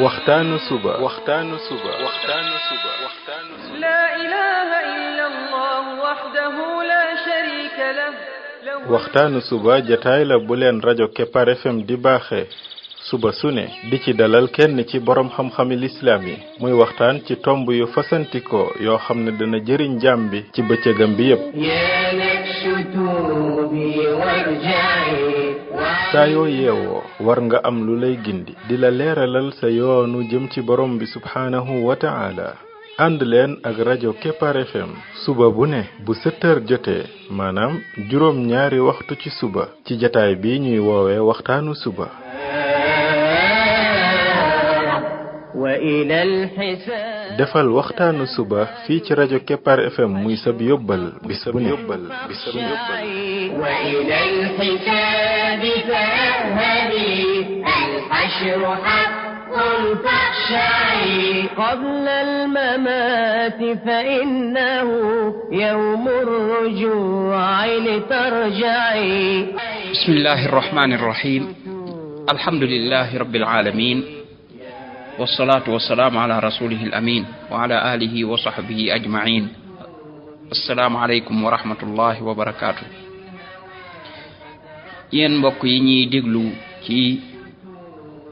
waxtaanu suba لا إله إلا الله وحده لا شريك له waxtaanu suba jataay la bu leen rajo Kepar FM di baaxee suba su ne di ci dalal kenn ci borom xam-xami lislaam yi muy waxtaan ci tomb yu fasantikoo yoo xam ne dana jëriñ jaam bi ci bëccëgam bi yépp saa yoo yeewoo war nga am lu lay gindi di la leeralal sa yoonu jëm ci borom bi subhaanahu wa ta'ala ànd leen ak rajo Kepar FM suba bu ne bu 7h jotee maanaam juróom ñaari waxtu ci suba ci jataay bi ñuy woowee waxtaanu suba defal waxtaanu suba fii ci rajo Kepar FM muy sab yóbbal bis bu ne قبل الممات فإنه يوم الرجوع لترجعي بسم الله الرحمن الرحيم الحمد لله رب العالمين والصلاة والسلام على رسوله الأمين وعلى آله وصحبه أجمعين السلام عليكم ورحمة الله وبركاته yéen mbokk yi ñuy déglu ci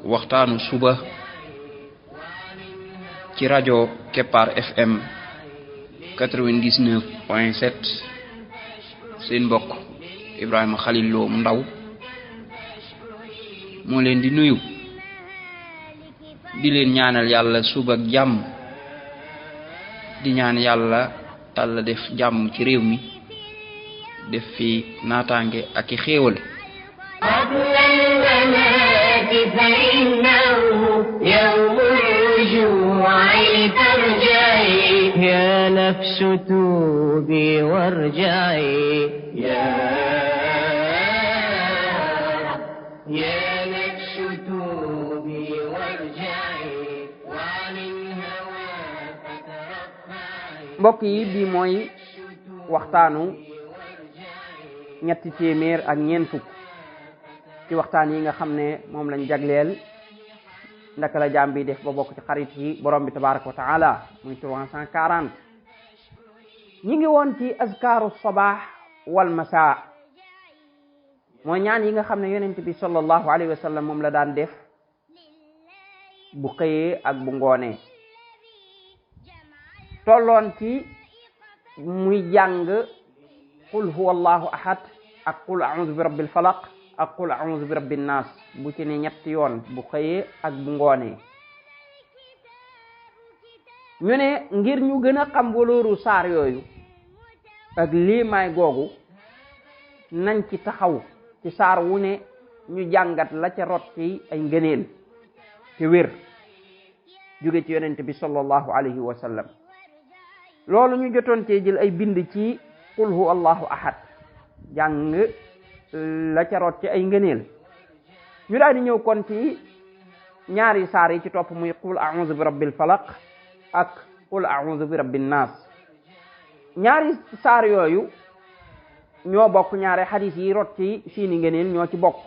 waxtaanu suba ci rajo Kepar FM 99.7 seen mbokk Ibrahima Khalil Lo mu ndaw moo leen di nuyu di leen ñaanal yàlla suba ak jàmm di ñaan yàlla Yàlla def jàmm ci réew mi def fi naataange ak i xéewal فإنه يوم الرجوع لترجعي يا نفس توبي وارجعي يا نفس توبي وارجعي وعن الهوى فترفعي mbokk yi bi mooy waxtaanu ñetti téeméer ak ñeent fukk ci waxtaan yi nga xam ne moom lañ jagleel ndaka la jaam bi def ba bokk ci xarit yi borom bi tabaraka wa taala muy 340 ñi ngi woon ci azkaru sabah wal masa mooy ñaan yi nga xam ne yonent bi sallallahu alayhi wa sallam moom la daan def bu xëyee ak bu ngoonee tolloon ci muy jàng qul huwa allahu ahad ak qul a'udhu bi rabbil falaq ak qul a'udhu bi rabbin nas bu ci ne ñetti yoon bu xëyee ak bu ngoonee ñu ne ngir ñu gën a xam walooru saar yooyu ak liimaay googu nañ ci taxaw ci saar wu ne ñu jàngat la ca rot ci ay ngëneel te wér jóge ci yonent bi sallallahu alayhi wa sallam loolu ñu jotoon cee jël ay bind ci qul huwa allahu ahad jàng la ca rot ci ay ngëneel ñu daal di ñëw kon ci ñaari saar yi ci topp muy qul a'udhu bi rabbil falaq ak qul a'udhu bi rabbin nas ñaari saar yooyu ñoo bokk ñaari xadis yi rot ci seeni ngëneel ñoo ci bokk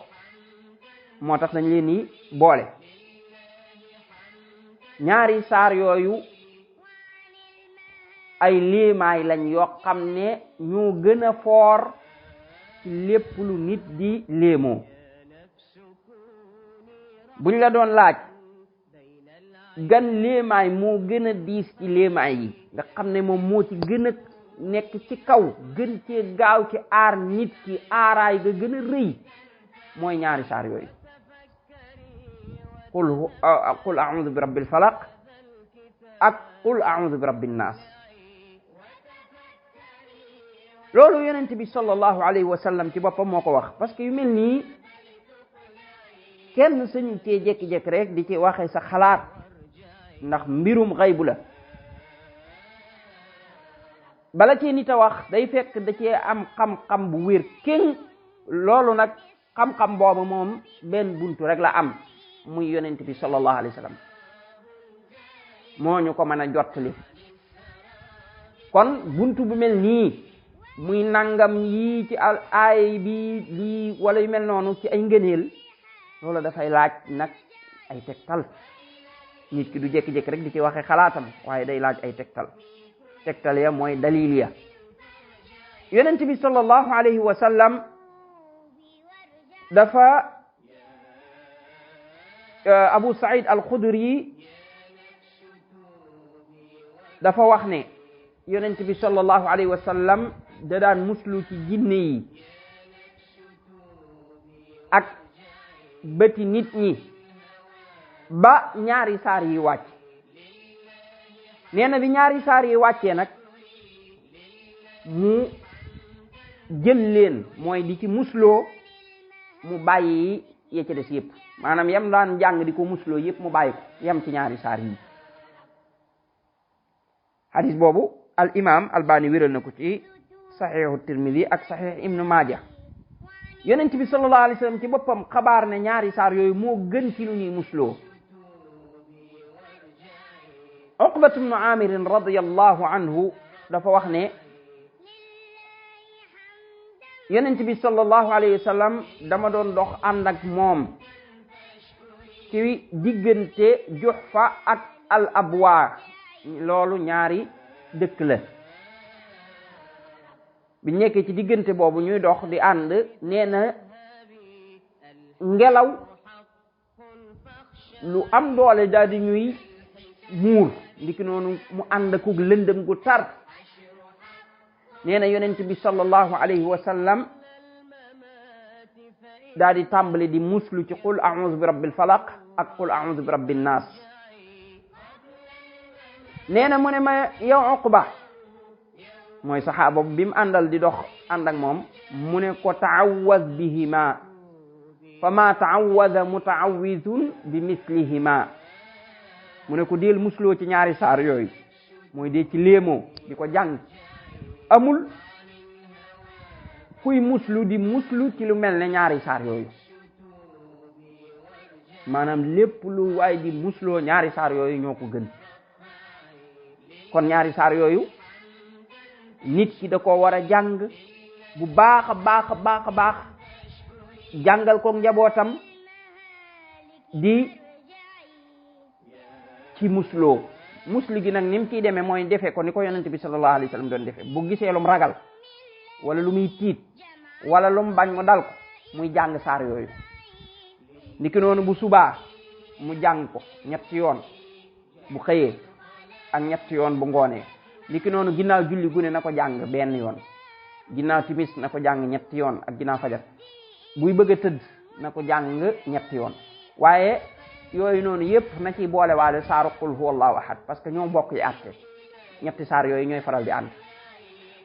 moo tax dañ leen ni boole ñaari saar yooyu ay liimaay lañ yoo xam ne ñoo gën a foor ci lépp lu nit di léemoo buñ la doon laaj gan léemaay moo gën a diis ci léemaay yi nga xam ne moom moo ci gën a nekk ci kaw gën cee gaaw ci aar nit ki aaraay ga gën a rëy mooy ñaari saar yooyu qul a'udhu bi rabbil falaq ak qul a'udhu bi rabbin nas loolu yonent bi sallallahu alayhi wa sallam ci boppam moo ko wax parce que yu mel nii kenn sañu cee jékki-jékki rek di ci waxee sa xalaat ndax mbirum xaybu la bala cee nit a wax day fekk da cee am xam-xam bu wér kéng loolu nag xam-xam boobu moom benn buntu rek la am muy yonent bi sallallahu alayhi wa sallam moo ñu ko mën a jottali kon buntu bu mel nii muy nangam yii ci aay bi lii wala yu mel noonu ci ay ngëneel loolu dafay laaj nag ay tegtal nit ki du jékki-jékki rek di ci waxe xalaatam waaye day laaj ay tegtal ya mooy dalil ya yonent bi sallallahu alayhi wa sallam dafa Abu Saïd al-Khudri dafa wax ne yonent bi sallallahu alayhi wa sallam da daan muslu ci jinne yi ak bëti nit ñi ba ñaari saar yi wàcc nee na bi ñaari saar yi wàccee nag mu jël leen mooy di ci musloo mu bàyyi ya ci des yëpp maanaam yam daan jàng di ko musloo yëpp mu bàyyi ko yam ci ñaari saar yi hadis boobu al imam albani wéral na ko ci saxiixu tirmidi ak saxiix ibnu maaja yonent bi sallallahu alayhi wa sallam ci boppam xabaar ne ñaari saar yooyu moo gën ci lu ñuy musloo uqbatu bnu amirin radiyallahu anhu dafa wax ne yonent bi sallallahu alayhi wa sallam dama doon dox ànd ak moom ci diggante Juhfa ak al abwa loolu ñaari dëkk la bi nekkee ci diggante boobu ñuy dox di ànd nee na ngelaw lu am doole daal di ñuy muur ndiki noonu mu ànd ak lëndëm gu tar nee na yonent bi sallallahu alayhi wa sallam daal di tàmbali di muslu ci qul a'udhu bi rabbil falaq ak qul a'udhu bi rabbin nas nee na mu ne ma yow Uqba mooy saxaaba bi mu àndal di dox ànd ak moom mu ne ko ta'awwaz bihima fa ma ta'awwaza muta'awwizun bi mislihima mu ne ko del musloo ci ñaari saar yooyu mooy dee ci léemoo di ko jàng amul kuy muslu di muslu ci lu mel ne ñaari saar yooyu maanaam lépp lu waay di musloo ñaari saar yooyu ñoo ko gën kon ñaari saar yooyu nit ki da ko war a jàng bu baax a baax jàngal ko njabootam di ci musloo muslu gi nag ni mu ciy demee mooy defee ko ni ko yonent bi sallallahu alayhi wa sallam doon defee bu gisee lum ragal wala lu muy tiit wala lu mu bañ mu dal ko muy jàng saar yooyu niki noonu bu subaa mu jàng ko ñetti yoon bu xëyee ak ñetti yoon bu ngoonee niki noonu ginnaaw julli gune na ko jàng benn yoon ginnaaw timis na ko jàng ñetti yoon ak ginnaaw fajar buy bëgg a tëdd na ko jàng ñetti yoon waaye yooyu noonu yëpp na ci boole waale saaru qul huwallahu ahad parce que ñoo bokk yi àtte ñetti saar yooyu ñooy faral di ànd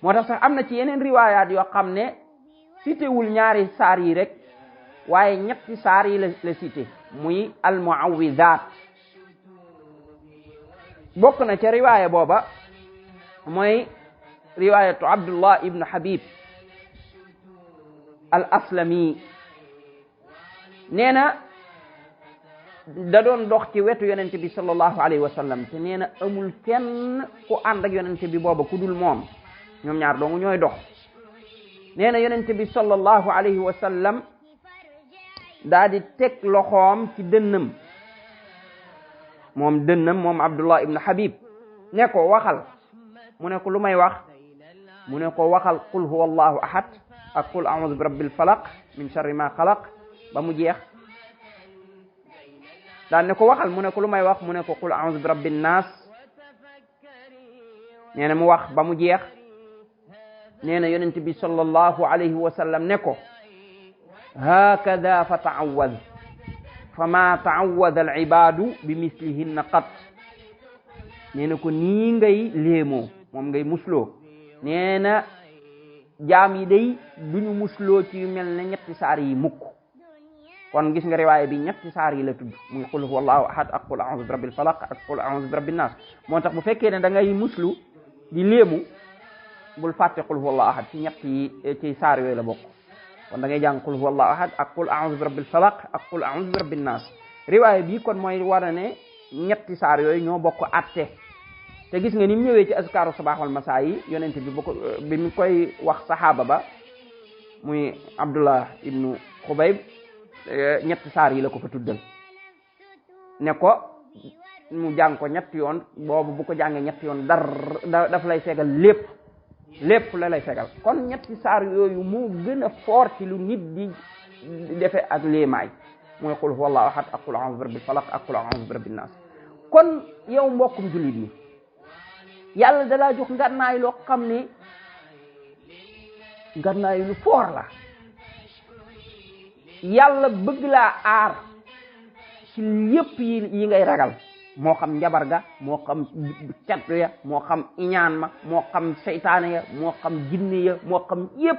moo tax sax am na ci yeneen riwaayaat yoo xam ne citéwul ñaari saar yi rek waaye ñetti saar yi la cité muy al muawwizaat bokk na ca riwaaya booba mooy riwaayatu Abdullah ibn Habib al aslami nee na da doon dox ci wetu yonent bi sallallahu alayhi wa sallam te nee na amul kenn ku ànd ak yonent bi booba ku dul moom ñoom ñaar dong ñooy dox nee na yonent bi sallallahu alayhi wa sallam daa di teg loxoom ci dënnam moom Abdullah ibn Habib ne ko waxal mu ne ko lu may wax mu ne ko waxal qul huwa allahu ahad ak qul a'udhu bi rabbil falaq min sharri ma xalaq ba mu jeex daan ne ko waxal mu ne ko lu may wax mu ne ko qul a'udhu bi rabbin nas nee na mu wax ba mu jeex nee na yonent bi sallallahu alayhi wa sallam ne ko hakada fa ta'awwaz fa ma ta'awwada al ibadu bi mislihinna qat nee na ko nii ngay léemoo moom ngay musloo nee na jaam yi day duñu musloo ci yu mel ne ñetti saar yi mukk kon gis nga riwaaya bi ñetti saar yi la tudd muy qul huwallahu ahad ak qul a'udhu bi rabbil falaq ak qul a'udhu bi rabbin nas moo tax bu fekkee ne da ngay muslu di léemu bul fàtte qul huwallahu ahad ci ñetti ci saar yooyu la bokk kon da ngay jàng qul huwallahu ahad ak qul a'udhu bi rabbil falaq ak qul a'udhu bi rabbin nas riwaaya bi kon mooy war a ne ñetti saar yooyu ñoo bokk atte te gis nga ni mu ñëwee ci azkaaru sabaax wal masaa yi yonent bi mu koy wax saxaaba ba muy Abdullah ibnu Xubayb ñetti saar yi la ko fa tuddal ne ko mu jàng ko ñetti yoon boobu bu ko jàngee ñetti yoon daf lay fegal lépp la lay fegal. kon ñetti saar yooyu moo gën a fort ci lu nit di defe ak léemaay mooy qul huwallahu ahad ak qul a'udhu bi rabbil falaq ak qul a'udhu bi rabbin nas. kon yow mbokkum jullit mi yàlla dalaa jox ngànnaay loo xam ne ngànnaay lu fort la. yàlla bëgg laa aar ci yépp yi ngay ragal moo xam njabar ga moo xam cattu ya moo xam iñaan ma moo xam seytaane ya moo xam jinne ya moo xam yépp.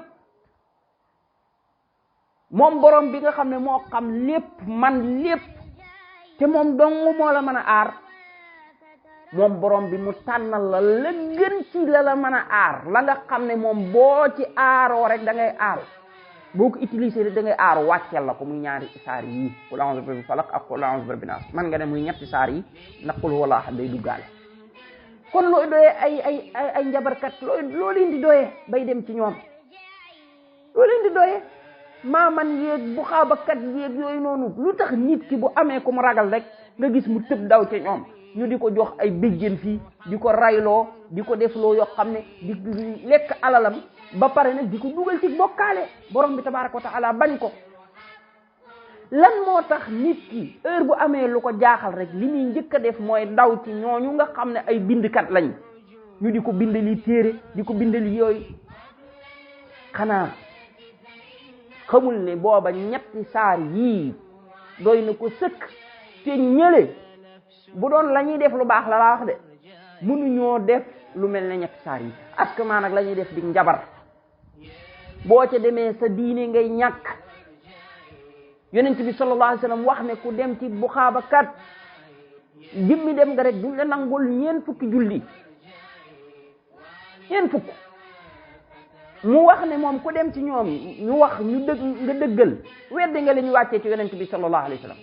moom borom bi nga xam ne moo xam lépp man lépp te moom dong moo la mën a aar moom borom bi mu tànnal la gën ci la mën a aar la nga xam ne moom boo ci aaroo rek da ngay aar boo ko utilisé rek da ngay aar wàcceel la ko muy ñaari saar yi qul a'udhu bi rabbil falaq ak qul a'udhu bi rabbin nas man nga ne muy ñetti saar yi ndax qul huwallahu ahad day duggaale. kon looy doyee ay njabarkat loo leen di doyee bay dem ci ñoom loo leen di doyee maaman yéeg bu xaabakat yéeg yooyu noonu lu tax nit ki bu amee ku mu ragal rek nga gis mu tëb daw ci ñoom ñu di ko jox ay béjjén fii di ko rayloo di ko defloo yoo xam ne di lekk alalam ba pare nag di ko dugal ci bokkaale borom bi tabaraka wa taala bañ ko. lan moo tax nit ki heure bu amee lu ko jaaxal rek li muy njëkk a def mooy daw ci ñooñu nga xam ne ay bindkat lañ ñu di ko bindali téere di ko bindali yooyu. xanaa xamul ne booba ñetti saar yii doy na ko sëkk te ñële bu doon la ñuy def lu baax la laa wax de mënuñoo def lu mel ne ñetti saar yi aska maa nag la ñuy def di njabar boo ca demee sa diine ngay ñàkk. yonent bi sallallahu alayhi wasallam wax ne ku dem ci bu xaabakat jëmmi dem nga rek duñ la nangul ñeen fukki julli ñeen fukk mu wax ne moom ku dem ci ñoom ñu wax ñu nga dëggal weddi nga li ñu wàccee ci yonent bi sallallahu alayhi wasallam.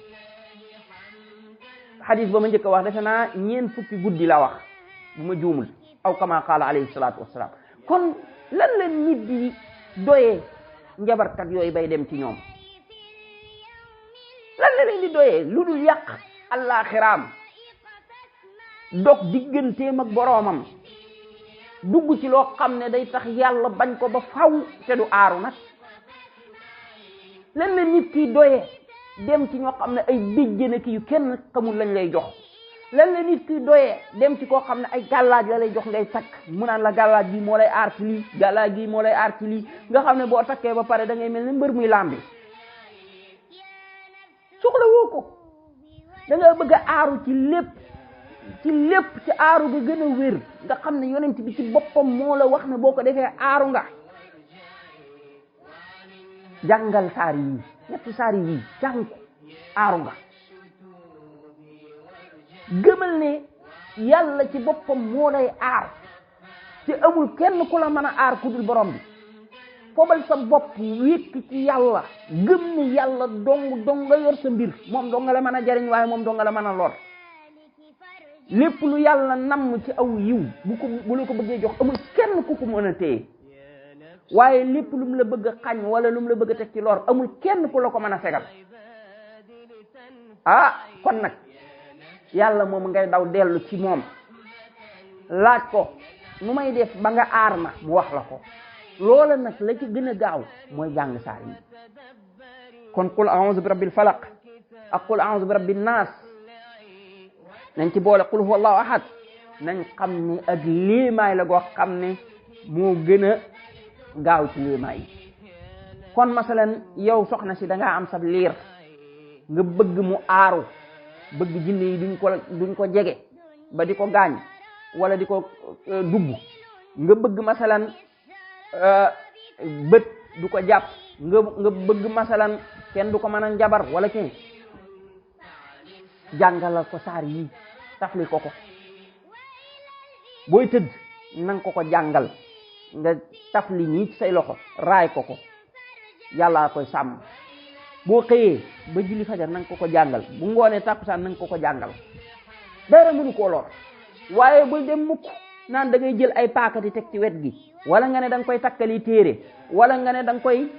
xadis ba ma njëkk a wax defe naa ñeen fukki guddi la wax bu ma juumul aw kama qaala alayhi salatu wassalam. kon lan la nit di doyee njabarkat yooyu bay dem ci ñoom lan la leen di doyee lu dul yàq àllaaxiraam dog digganteem ak boroomam dugg ci loo xam ne day tax yàlla bañ ko ba faw te du aaru nag. lan la nit ki doyee dem ci ñoo xam ne ay béjjén ki yu kenn xamul lañ lay jox. lan la nit ki doyee dem ci koo xam ne ay gàllaaj la lay jox ngay takk mu naan la gàllaaj gi moo lay aar ci lii gàllaaj gi moo lay aar ci lii nga xam ne boo takkee ba pare da ngay mel ne mbër muy làmbi soxla woo ko. da nga bëgg a aaru ci lépp ci aaru ga gën a wér nga xam ne yonent bi ci boppam moo la wax ne boo ko defee aaru nga. jàngal saar yi ñetti saar yi jàng ko aaru nga. gëmal ne yàlla ci boppam moo lay aar te amul kenn ku la mën a aar ku dul borom bi. fobal sa bopp wékk ci yàlla gëm ne yàlla dong nga yor sa mbir moom dong nga la mën a jariñ waaye moom dong nga la mën a lor. lépp lu yàlla namm ci aw yiw bu la ko bëggee jox amul kenn ku ko mën a téye waaye lépp lu mu la bëgg a xañ wala lu mu la bëgg a teg ci lor amul kenn ku la ko mën a fegal. kon nag yàlla moom ngay daw dellu ci moom laaj ko nu may def ba nga aar ma mu wax la ko. loola nag la ci gën a gaaw mooy jàng saar yi. kon qul a'udhu bi rabbil falaq ak qul a'udhu bi rabbin nas nañ ci boole qul huwallahu ahad nañ xam ne ak léemaay la goo xam ne moo gën a gaaw ci léemaay yi. kon masalan yow soxna si da ngaa am sab liir nga bëgg mu aaru bëgg jinne yi duñ ko jege ba di ko gaañ wala di ko dugg nga bëgg masalan bët du ko jàpp nga bëgg masalan kenn du ko mën a njabar wala kenn jàngalal ko saar yi tafli ko booy tëdd nang ko jàngal nga tafli nii ci say loxo raay ko yàlla koy sàmm. boo xëyee ba julli fajar nang ko jàngal bu ngoonee tàkkusaan nang ko jàngal dara mënu koo lor waaye bul dem mukk naan da ngay jël ay paakati teg ci wet gi wala nga ne da nga koy takkali téere wala nga ne da nga koy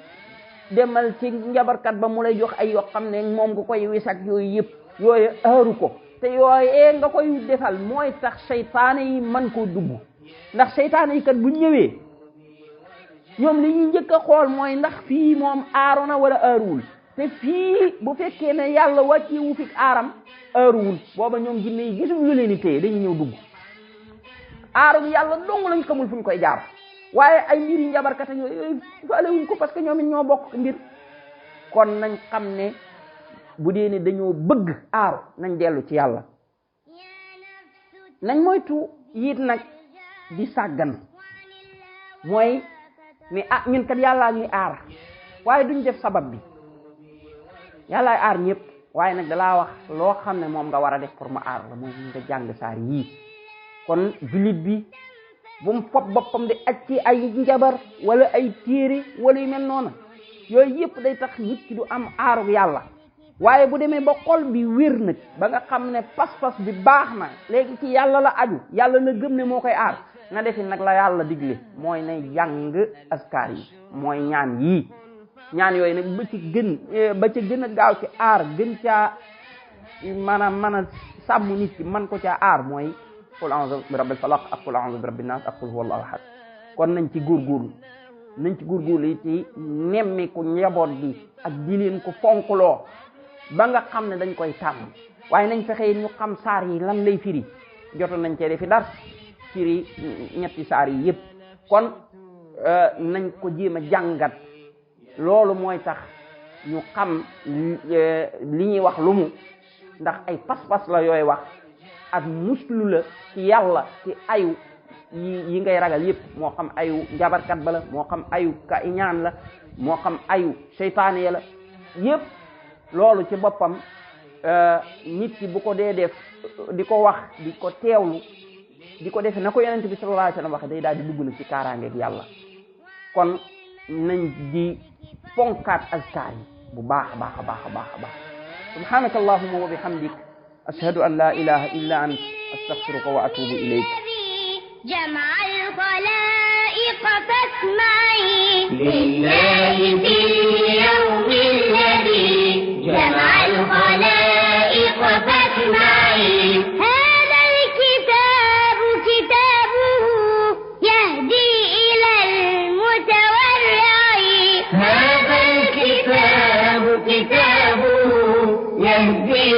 demal ci njabarkat ba mu lay jox ay yoo xam ne moom nga koy wis ak yooyu yëpp yooyu aaru ko te yooyee nga koy defal mooy tax seytaane yi man koo dugg ndax seytaane yi kat bu ñëwee ñoom li ñuy njëkk a xool mooy ndax fii moom aaru na wala aaruwul te fii bu fekkee ne yàlla wàcce wu fi aaram aaruwul booba ñoom jinne yi gisuñ lu leen di téye dañuy ñëw dugg aaru bi yàlla dong lañ xamul fu ñu koy jaar waaye ay mbir yi njabarkat yooyu faale wuñ ko parce que ñoom it ñoo bokk mbir kon nañ xam ne bu dee ne dañoo bëgg aaru nañ dellu ci yàlla nañ moytu yiit nag di sàggan mooy ne ñun kat yàllaa ñuy aar waaye duñ def sabab bi yàllaay aar ñëpp waaye nag dalaa wax loo xam ne moom nga war a def pour mu aar la mooy nga jàng saar yii kon jullit bi bu mu fopp boppam di aj ci ay njabar wala ay téere wala yu mel noonu yooyu yëpp day tax nit ki du am aaru yàlla waaye bu demee ba xol bi wér nag ba nga xam ne pas-pas bi baax na léegi ci yàlla la aju yàlla la gëm ne moo koy aar na defi nag la yàlla digle mooy na jàng askar yi mooy ñaan yii ñaan yooyu nag ba ca gën a gaaw ci aar gën caa maanaam mën a sàmm nit ki man ko caa aar mooy qul a'udhu bi rabbil falaq ak qul a'udhu bi rabbin nas ak qul huwallahu ahad kon nañ ci góorgóorlu yi ci nemmi ko njaboot bi ak di leen ko fonkloo ba nga xam ne dañ koy tàmm waaye nañ fexe ñu xam saar yi lan lay firi jotoon nañ cee defi dar firi ñetti saar yi yëpp kon nañ ko jéem a jàngat loolu mooy tax ñu xam li ñuy wax lu mu ndax ay pas-pas la yooy wax ak muslu la ci yàlla ci ayu yi ngay ragal yëpp moo xam ayu njabarkat ba la moo xam ayu ka ñaan la moo xam ayu seytaane ya la yëpp loolu ci boppam nit ki bu ko dee def di ko wax di ko teewlu di ko defe na ko yonent bi sallallahu alayhi wasallam waxe day daal di dugg na ci kaaraangeeg yàlla kon nañ di fonkaat azkaar yi bu baax a baax a baax a baax a baax subhanaka allahumma wa bihamdik ashhadu an la ilaha illa ant astaghfiruka wa atubu ilayk جمع الخلائق فاسمعي لله في اليوم الذي جمع الخلائق فاسمعي هذا الكتاب كتابه يهدي إلى المتورع هذا الكتاب كتابه يهدي